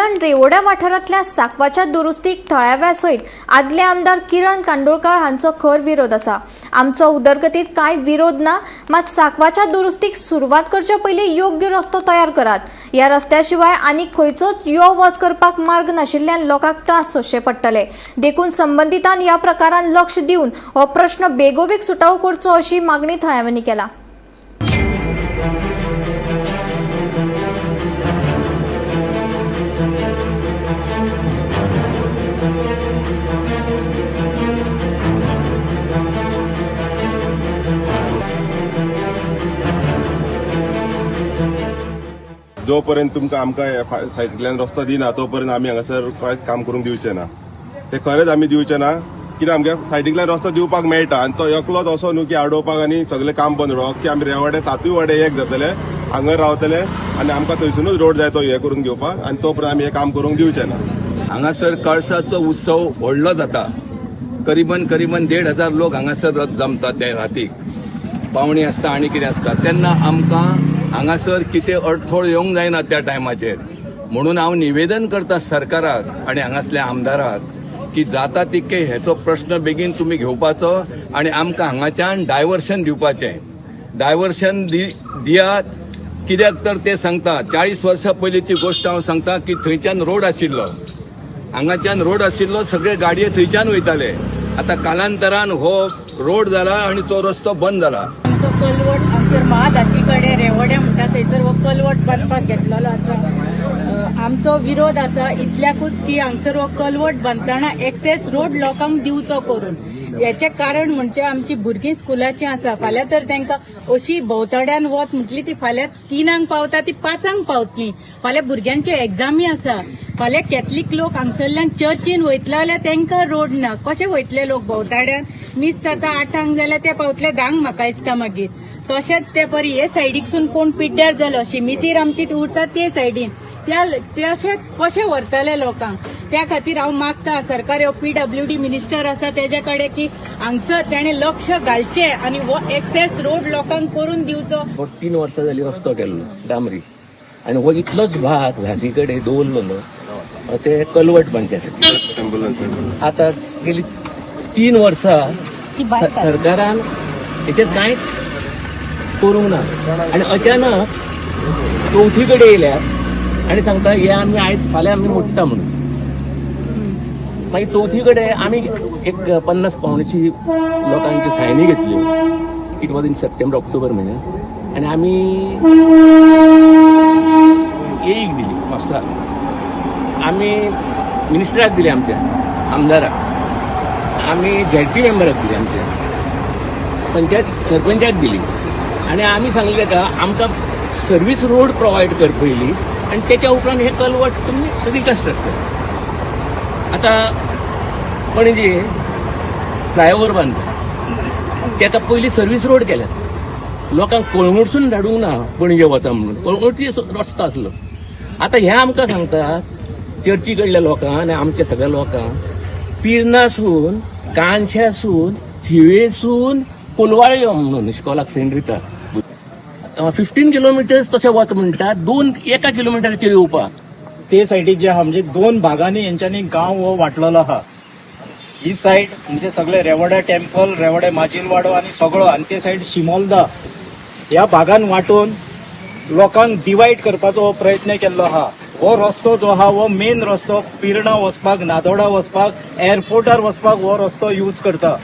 किरण रेवोड्या वाठारांतल्या सांकवाच्या दुरुस्तीक थळाव्या सयत आदले आमदार किरण कांदोळकार हांचो खर विरोध आसा. आमचो उदरगतीत कांय विरोध ना, मात सांकवाच्या दुरुस्तीक सुरवात करचे पयलीं योग्य रस्तो तयार करात. ह्या रस्त्या शिवाय आनीक खंयचोच यो वच करपाक मार्ग नाशिल्ल्यान लोकांक त्रास सोंसचे पडटले. देखून संबंदितान ह्या प्रकारान लक्ष दिवन हो प्रश्न बेगोबेग सुटावो करचो अशी मागणी थळाव्यांनी केला. जो पर्यंत तुमकां आमकां ह्या सायडींतल्यान रस्तो दिना तो पर्यंत आमी हांगासर कांयच काम करूंक दिवचे ना. ते खरेंच आमी दिवचे ना. कित्याक आमगे सायडींतल्यान रस्तो दिवपाक मेळटा आनी तो एकलोच असो न्हू की आडोवपाक आनी सगळें काम बंद उडोवप की आमी रेवाडे सातूय वाडे एक जातले, हांगा रावतले आनी आमकां थंयसुनूच रोड जाय तो हे करून घेवपाक आनी तो पर्यंत आमी हें काम करूंक दिवचे ना. हांगासर कळसाचो उत्सव व्हडलो जाता. करीबन करीबन 1500 लोक हांगासर जमतात. त्या रातीक पावणी आसता आनी कितें आसता तेन्ना आमकां हांगासर कितें अडथळो येवंक जायना त्या टायमाचेर. म्हणून हांव निवेदन करता सरकाराक आनी हांगासल्या आमदाराक की जाता तितके हेचो प्रश्न बेगीन तुमी घेवपाचो आनी आमकां हांगाच्यान डायवर्शन दिवपाचें. डायवर्शन दियात. कित्याक तर ते सांगता, 40 वर्सां पयलींची गोश्ट हांव सांगता की थंयच्यान रोड आशिल्लो, हांगाच्यान रोड आशिल्लो, सगळे गाडये थंयच्यान वयताले. आतां कालांतरान हो रोड जाला आनी तो रस्तो बंद जाला. आमचो कलवट हांगसर महादाशी कडेन रेवड्या म्हणटा थंयसर हो कलवट बांदपाक घेतलेलो आसा. आमचो विरोध आसा इतल्याकूच की हांगसर हो कलवट बांदतना एक्सेस रोड लोकांक दिवचो करून. हेचें कारण म्हणजे आमची भुरगीं स्कुलाचीं आसा. फाल्यां तर तांकां अशी भोंवतड्यान वच म्हटली ती फाल्यां 3ांक पावता, ती 5ांक पावतली. फाल्यां भुरग्यांच्यो एग्जामी आसा. फाल्यां कॅथलीक लोक हांगसरल्यान चर्चीन वयतले जाल्यार तांकां रोड ना. कशे वयतले लोक भोंवताड्यान? मीस जाता 8ांक जाल्यार ते पावतले 10ांक म्हाका दिसता. मागीर तशेंच ते परी हे सायडीकसून कोण पिड्ड्यार जालो, शिमितीर आमची ती उरता ते सायडीन, त्या ते अशे कशे व्हरतले लोकांक? त्या खातीर हांव मागता सरकार हो पीडब्ल्यूडी मिनिस्टर आसा तेज्या कडेन की हांगसर तेणें लक्ष घालचें आनी हो एक्सेस रोड लोकांक करून दिवचो. हो 3 वर्सां जाली रस्तो केल्लो डांबरी आनी हो इतलोच भाग झांशी कडेन दवरलेलो ते कलवट बांदच्या खातीर. एम्बुलन्स. आता गेली 3 वर्सां सरकारान हेचेर कांयच करूंक ना आनी अचानक चवथी कडेन येयल्यात आनी सांगता हे आमी आयज फाल्यां आमी मोडटा म्हणून. मागीर चवथी कडेन आमी एक 50 पावणशी लोकांच्यो सायनी घेतल्यो. It was in September, October म्हयन्यात आनी आमी एईक दिली म्हापसा, आमी मिनिस्टराक दिली, आमच्या आमदाराक, आमी झेडपी मेंबराक दिली, आमच्या पंचायत सरपंचाक दिली आनी आमी सांगले ताका आमकां सर्वीस रोड प्रोवायड कर पयली आनी तेच्या उपरांत हे कलवट तुमी रिकन्स्ट्रक्ट कर. आतां पणजे फ्लायओव्हर बांदता तेका पयलीं सर्वीस रोड केल्यात. लोकांक कळंगूटसून धाडूंक ना पणजे वचा म्हणून. कळंगूटची रस्तो आसलो. आतां हे आमकां सांगतात चर्ची कडल्या लोकांक आनी आमच्या सगळ्या लोकांक, पिर्णासून, कानशासून, थिवेसून कोलवाळे यो म्हणून इस्कोलाक सेंट रिता 15 किलोमिटर्स तशें वच म्हणटा, दोन एका किलोमिटराचेर येवपाक. ते सायडीक जे आहा म्हणजे दोन भागांनी हेंच्यांनी गांव हो वांटलेलो आहा. ही सायड म्हणजे सगळे रेवड्या टेम्पल, रेवड्या माजीलवाडो आनी सगळो आनी ते सायड शिमोलदा ह्या भागान वांटून लोकांक डिवायड करपाचो हो प्रयत्न केल्लो आहा. हो रस्तो जो आहा हो मेन रस्तो पिर्णा वचपाक, नादोडा वचपाक, एअरपोर्टार वचपाक हो रस्तो यूज करता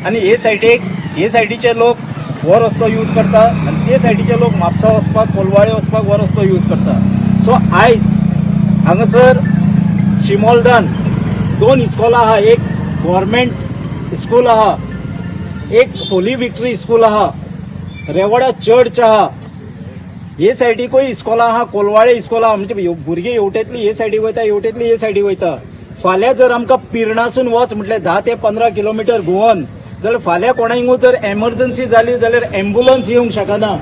आनी हे सायडीक हे सायडीचे लोक हो रस्तो यूज करता आनी ते सायडीचे लोक म्हापसा वचपाक, कोलवाळे वचपाक हो रस्तो यूज करता. सो आयज हांगासर शिमोलदान दोन इस्कोलां आहा. एक गव्हर्मेंट स्कूल आहा, एक होली विक्ट्री स्कूल आहा, रेवडा चर्च आहा. हे सायडीकूय इस्कोलां आहा, कोलवाळे इस्कोलां आहा. म्हणजे भुरगीं हेवटेंतली हे सायडीक वयता, हेवटेंतली हे सायडीक वयता. फाल्यां जर आमकां पिर्णासून वच म्हटल्यार 10 ते 15 किलोमिटर घुंवन जाल्यार फाल्यां कोणाकूय जर एमर्जन्सी जाली जाल्यार एम्बुलन्स येवंक शकना.